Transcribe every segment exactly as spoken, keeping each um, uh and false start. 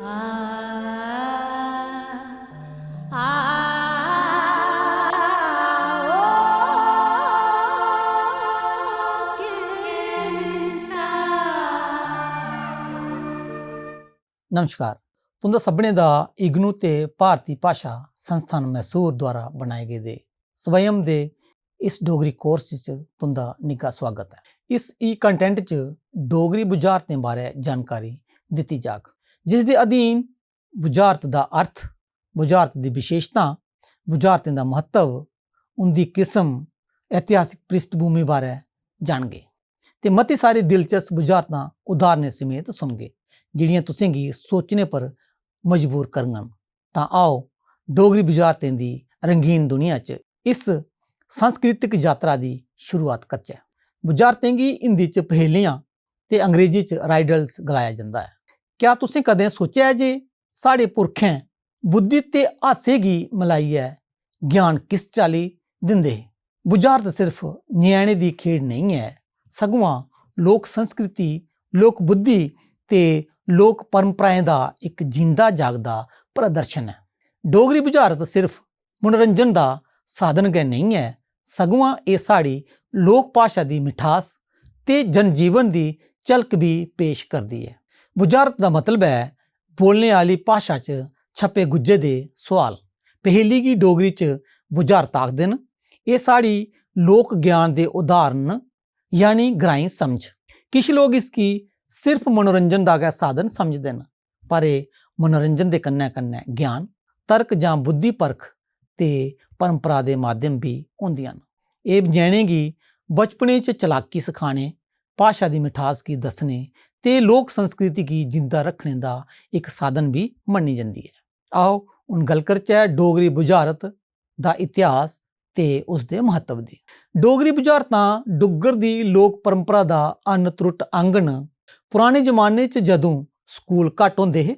नमस्कार, तुं'दा सभनें दा इग्नू ते भारती भाशा संस्थान मैसूर द्वारा बनाए गेदे स्वयं दे इस डोगरी कोर्स च तुं'दा निग्घा सुआगत ऐ। इस ई कंटेंट च डोगरी बुझारतें बारै जानकारी दित्ती जाग, जिस दे अधीन बुझारत दा अर्थ, बुझारत दी विशेशतां, बुझारतें दा म्हत्तव, उं'दी किस्म, ऐतिहासिक पृष्ठभूमि बारै जानगे ते मती सारी दिलचस्प बुझारतां उदाहरणें समेत सुनगे, जेह्ड़ियां तुसेंगी सोचने पर मजबूर करङन। तां आओ, डोगरी बुझारतें दी रंगीन दुनिया च इस सांस्कृतिक यात्रा दी शुरुआत करचै। बुझारतें गी हिंदी च पहेलियां ते अंग्रेजी च राइडल्स गलाया जंदा ऐ। क्या तुसें कदें सोचेआ ऐ जे साढ़े पुरखें बुद्धि ते हासे गी मलाइयै ज्ञान किस चाल्ली दिंदे हे? बुझारत सिर्फ ञ्याणे दी खेढ नेईं ऐ, सगुआं लोक संस्कृति, लोक बुद्धि ते लोक परंपराएं दा इक जींदा जागदा प्रदर्शन ऐ। डोगरी बुझारत सिर्फ मनोरंजन दा साधन गै नेईं ऐ, सगुआं एह् साढ़ी लोक भाशा दी मिठास ते जनजीवन दी झलक बी पेश करदी ऐ। बुझारत दा मतलब ऐ बोलने आह्ली भाशा च छप्पे गुज्झे दे सोआल। पहेली गी डोगरी च बुझारत आखदे न। एह् साढ़ी लोक ज्ञान दे उदाहरण न, यानी ग्राईं समझ। किश लोक इसगी सिर्फ मनोरंजन दा गै साधन समझदे न, पर एह् मनोरंजन दे कन्नै-कन्नै ज्ञान, तर्क जां बुद्धि परख ते परंपरा दे माध्यम बी होंदियां न। एह् ञ्याणें गी बचपने च चलाकी सखाने, भाशा दी मिठास गी दस्सने ते लोक संस्कृति गी जिंदा रक्खने दा इक साधन बी मन्नी जंदी ऐ। आओ, हून गल्ल करचै डोगरी बुझारत दा इतिहास ते उसदे म्हत्तव दी। डोगरी बुझारतां डुग्गर दी लोक परंपरा दा अनत्रुट अंग न। पुराने जमाने च जदूं स्कूल घट्ट होंदे हे,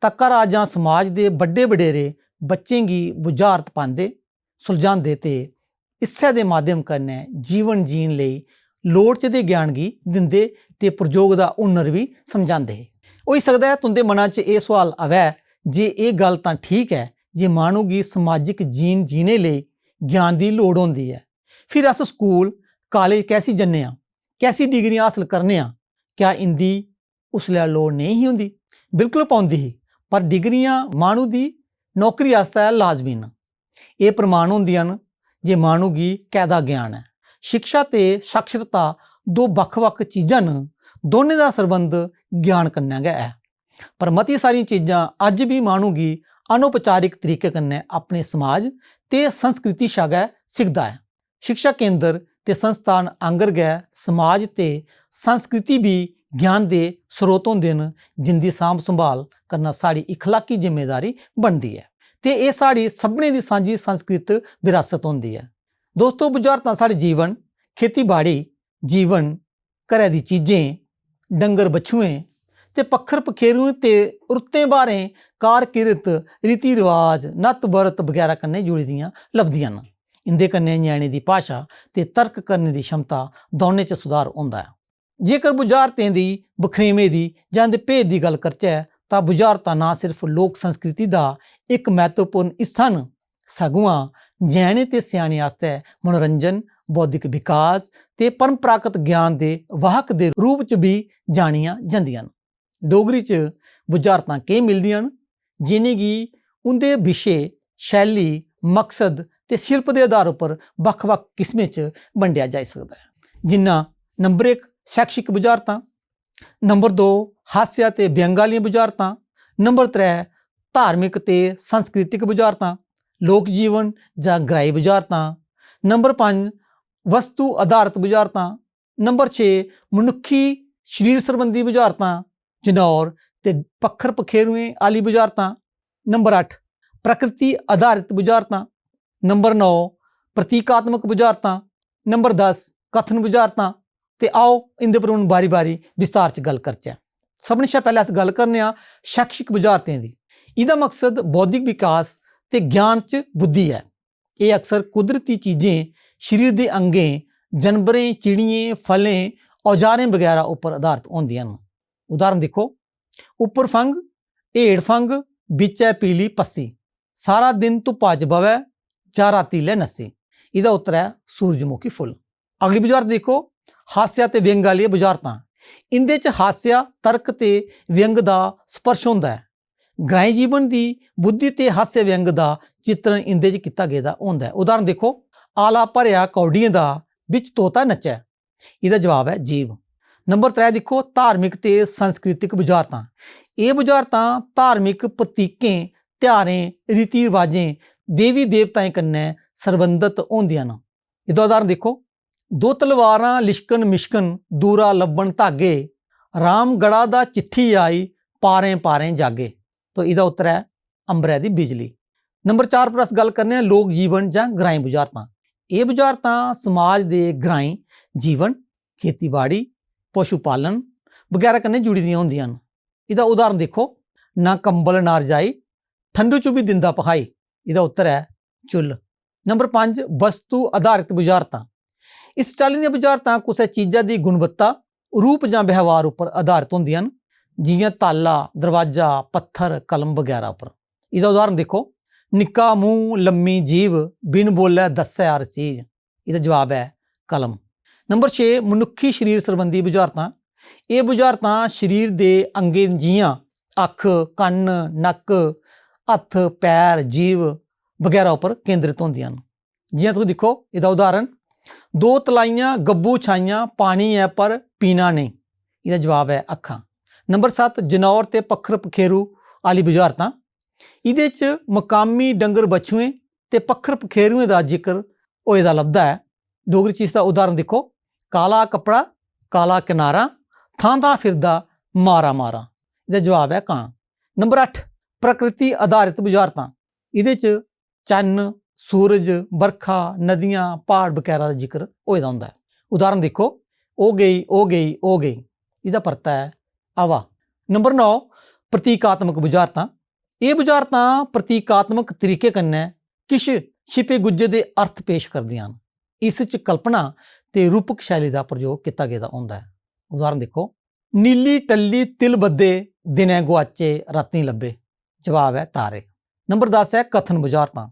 तां घरा जां समाज दे बड्डे-बडेरे बच्चें गी बुझारत पांदे, सुलझांदे ते इस्सै दे माध्यम कन्नै जीवन जीन लेई लोड़चदे ज्ञान गी दिंदे ते प्रयोग दा हुनर बी समझांदे हे। होई सकदा ऐ तुं'दे मना च एह् सोआल आवै जे एह् गल्ल तां ठीक ऐ जे माह्नू गी समाजिक जीन जीने लेई ज्ञान दी लोड़ होंदी ऐ, फिर अस स्कूल, कालेज कैसी जन्ने आं, कैसी डिग्रियां हासल करने आं? क्या इं'दी उसलै लोड़ नेईं ही होंदी? बिल्कुल पौंदी ही, पर डिग्रियां माह्नू दी नौकरी आस्तै लाजमी न। एह् प्रमाण होंदियां न जे माह्नू गी कैह्दा ज्ञान ऐ। शिक्षा ते साक्षरता दो बक्ख-बक्ख चीजां न, दौनें दा सरबंध ज्ञान कन्नै गै ऐ। पर मती सारियां चीजां अज्ज बी माह्नू गी अनौपचारिक तरीके कन्नै अपने समाज ते संस्कृति शा गै सिखदा ऐ। शिक्षा केंद्र ते संस्थान आंगर गै समाज ते संस्कृति बी ज्ञान दे स्रोत होंदे न, जिं'दी सांभ संभाल करना साढ़ी इखलाकी जिम्मेदारी बनदी ऐ। ते एह् साढ़ी सभनें दी सांझी संस्कृत बरासत होंदी ऐ। दोस्तो, बुझारतां साढ़े जीवन, खेती बाड़ी, जीवन, घरै दी चीजें, डंगर बच्छुएं ते पक्खर पखेरुएं ते रुत्तें ब्हारें, कार किरत, रीति रवाज, नत्त बरत बगैरा कन्नै जुड़ी दियां लभदियां न। इं'दे कन्नै ञ्याणे दी भाशा ते तर्क करने दी क्षमता दौनें च सुधार होंदा ऐ। जेकर बुझारतें दी, बखरेवें दी जां इं'दे भेद दी गल्ल करचै, तां बुझारतां ना सिर्फ लोक संस्कृति दा इक म्हत्तवपूर्ण हिस्सा न, सगुआं ञ्याणे ते स्याने आस्तै मनोरंजन, बौद्धिक विकास ते परंपरागत ज्ञान दे वाहक दे रूप च बी जानियां जंदियां न। डोगरी च बुझारतां केईं मिलदियां न, जि'नेंगी उं'दे विशे, शैली, मकसद ते शिल्प दे आधार उप्पर बक्ख-बक्ख किस्में च बंडेआ जाई सकदा ऐ। जि'यां नंबर इक शैक्षिक बुझारतां, नंबर दो हास्य ते व्यंग आह्लियां बुझारतां, नंबर त्रै धार्मिक ते सांस्कृतिक बुझारतां, लोक जीवन जां ग्राई बुझारतां, नंबर पंज वस्तु आधारत बुझारतां, नंबर छे मनुक्खी शरीर सरबंधी बुझारतां, जनौर ते पक्खर पखेरुएं आह्ली बुझारतां, नंबर अट्ठ प्रकृति आधारत बुझारतां, नंबर नौ प्रतीकात्मक बुझारतां, नंबर दस कथन बुझारतां। ते आओ, इं'दे पर हून बारी-बारी विस्तार च गल्ल करचै। सभनें शा पैह्लें अस गल्ल करने आं शैक्षिक बुझारतें दी। एह्दा मकसद बौद्धिक विकास ते ज्ञान च बुद्धि ऐ। एह् अक्सर कुदरती चीजें, शरीर दे अंगें, जानवरें, चिड़ियें, फलें, औजारें बगैरा उप्पर आधारत होंदियां न। उदाहरण दिक्खो, उप्पर फंघ, हेठ फंग, बिच्चै पीली पस्सी, सारा दिन धुप्पा च बवै, जां राती लै नस्सी। एह्दा उत्तर ऐ सूरजमुखी फुल्ल। अगली बुझारत दिक्खो, हास्य ते व्यंग आह्लियां बुझारतां। इं'दे च हास्य, तर्क ते व्यंग दा स्पर्श होंदा ऐ। ग्राईं जीवन दी बुद्धि ते हास्य व्यंग दा चित्रण इं'दे च कीता गेदा होंदा ऐ। उदाहरण दिक्खो, आला भरेआ कौडियें दा, बिच तोता नच्चै। एह्दा जवाब ऐ जीभ। नंबर त्रै दिक्खो, धार्मिक ते सांस्कृतिक बुझारतां। एह् बुझारतां धार्मिक प्रतीकें, तेहारें, रीति रवाजें, देवी देवताएं कन्नै सरबंधत होंदियां न। एह्दा उदाहरण दिक्खो, दो तलवारां लिश्कन मिश्कन, दूरा लब्भन धागे, रामगढ़ा दा चिट्ठी आई, पारें पारें जागे। तो एह्दा उत्तर ऐ अंबरै दी बिजली। नंबर चार पर अस गल्ल करने आं लोक जीवन जां ग्राईं बुझारतां। एह् बुझारतां समाज दे ग्राईं जीवन, खेतीबाड़ी, पशु पालन बगैरा कन्नै जुड़ी दियां होंदियां न। एह्दा उदाहरण दिक्खो, ना कंबल ना रजाई, ठंडू च बी दिंदा भखाई। एह्दा उत्तर ऐ चुल्ल। नंबर पंज, वस्तु आधारित बुझारतां। इस चाल्ली दियां बुझारतां कुसै चीजा दी गुणवत्ता, रूप जां व्यवहार उप्पर आधारत होंदियां न, जि'यां ताला, दरवाजा, पत्थर, कलम बगैरा उप्पर। एह्दा उदाहरण दिक्खो, निक्का मूंह, लम्मी जीभ, बिन बोल्लै दस्सै हर चीज। एह्दा जवाब ऐ कलम। नंबर छे, मनुक्खी शरीर सरबंधी बुझारतां। एह् बुझारतां शरीर दे अंगें जि'यां अक्ख, कन्न, नक्क, हत्थ, पैर, जीभ बगैरा उप्पर केंद्रत होंदियां न। जि'यां तुस दिक्खो, एह्दा उदाहरण, दो तलाइयां गब्बू छाइयां, पानी ऐ पर पीना नेईं। एह्दा जवाब ऐ अक्खां। नंबर सत्त, जनौर ते पक्खर पखेरू आह्ली बुझारतां। एह्दे च मकामी डंगर बच्छुएं ते पक्खर पखेरुएं दा जिक्र होए दा लभदा ऐ। डोगरी च इसदा उदाहरण दिक्खो, काला कपड़ा, काला किनारा, थां थां फिरदा मारा मारा। एह्दा जवाब ऐ कां। नंबर अट्ठ, प्रकृति आधारित बुझारतां। एह्दे च चन्न, सूरज, बरखा, नदियां, प्हाड़ बगैरा दा जिक्र होए दा होंदा ऐ। उदाहरण दिक्खो, ओ गेई, ओ गेई, ओ गेई। एह्दा परता ऐ हवा। नंबर नौ, प्रतीकात्मक बुझारतां। एह् बुझारतां प्रतीकात्मक तरीके कन्नै किश छिपे गुज्झे दे अर्थ पेश करदियां न। इस च कल्पना ते रूपक शैली दा प्रयोग कीता गेदा होंदा ऐ। उदाहरण दिक्खो, नीली टल्ली तिल बद्धे, दिनै गुआचे रातीं लब्भे। जवाब ऐ तारे। नंबर दस ऐ कथन बुझारतां।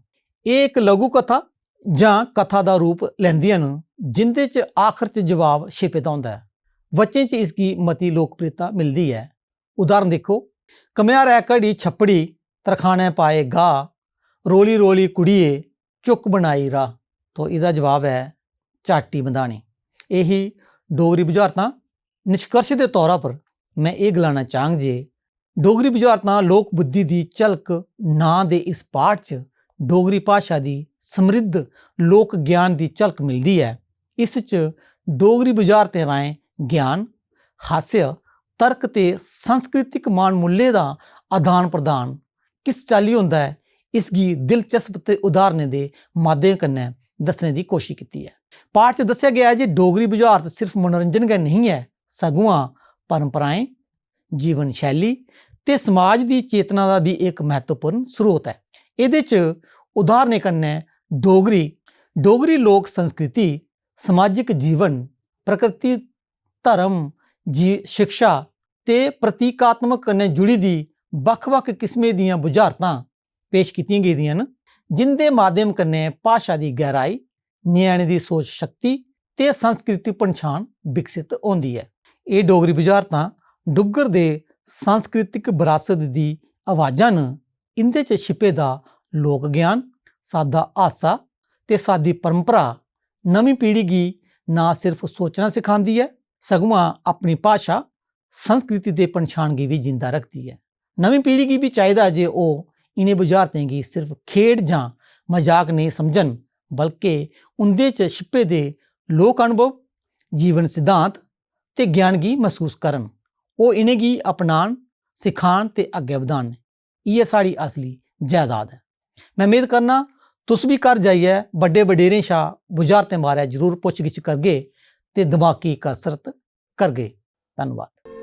एह् इक लघु कथा जां कथा दा रूप लैंदियां न, जिं'दे च आखर च जवाब छिपे दा होंदा ऐ। बच्चें च इसगी मती लोकप्रियता मिलदी ऐ। उदाहरण दिक्खो, घमेहारै घड़ी छप्पड़ी, तरखानै पाए गाह्, रोली रोली कुड़िये, चुक्क बनाई राह्। तो एह्दा जवाब ऐ चाटी बंधानी। एही डोगरी बुझारतां। निष्कर्ष दे तौरा पर में एह् गलाना चाह्ङ जे डोगरी बुझारतां लोक बुद्धि दी झलक नांऽ दे इस पाठ च डोगरी भाशा दी समृद्ध लोक ज्ञान दी झलक मिलदी ऐ। इस च डोगरी बुझारतें राहें ज्ञान, हास्य, तर्क ते सांस्कृतिक मान मुल्लें दा आदान प्रदान किस चाल्ली होंदा ऐ, इसगी दिलचस्प ते उदाहरणें दे माध्यम कन्नै दस्सने दी कोशश कीती ऐ। पाठ च दस्सेआ गेआ ऐ जे डोगरी बुझारत सिर्फ मनोरंजन गै नेईं ऐ, सगुआं परंपराएं, जीवन शैली ते समाज दी चेतना दा बी इक म्हत्तवपूर्ण स्रोत ऐ। एह्दे च उदाहरणें कन्नै डोगरी, डोगरी लोक संस्कृति, समाजिक जीवन, प्रकृति, धर्म, जी, शिक्षा ते प्रतीकात्मक कन्नै जुड़ी दी बक्ख-बक्ख किस्में दियां बुझारतां पेश कीतियां गेदियां न, जिं'दे माध्यम कन्नै भाशा दी गैहराई, ञ्याणें दी सोच शक्ति ते सांस्कृतिक पन्छान विकसित होंदी ऐ। एह् डोगरी बुझारतां डुग्गर दे सांस्कृतिक बरासत दी अवाजां न। इं'दे च छिपे दा लोक ज्ञान, सादा हासा ते सादी परंपरा नमीं पीढ़ी गी ना सिर्फ सोचना सखांदी ऐ, सगुआं अपनी भाशा, संस्कृति ते पन्छान गी बी जिंदा रखदी ऐ। नमीं पीढ़ी गी बी चाहिदा जे ओह् इ'नें बुझारतें गी सिर्फ खेढ जां मजाक नेईं समझन, बल्के उं'दे च छिप्पे दे लोक अनुभव, जीवन सिद्धांत ते ज्ञान गी मसूस करन। ओह् इ'नेंगी अपनान, सखान ते अग्गें बधान। इ'यै साढ़ी असली जायदाद ऐ। में मेद करना तुस बी घर जाइयै बड्डे वडेरें शा बुझारतें बारै जरूर पुच्छ-गिच्छ करगे ते दमाकी कसरत करगे। धन्नवाद।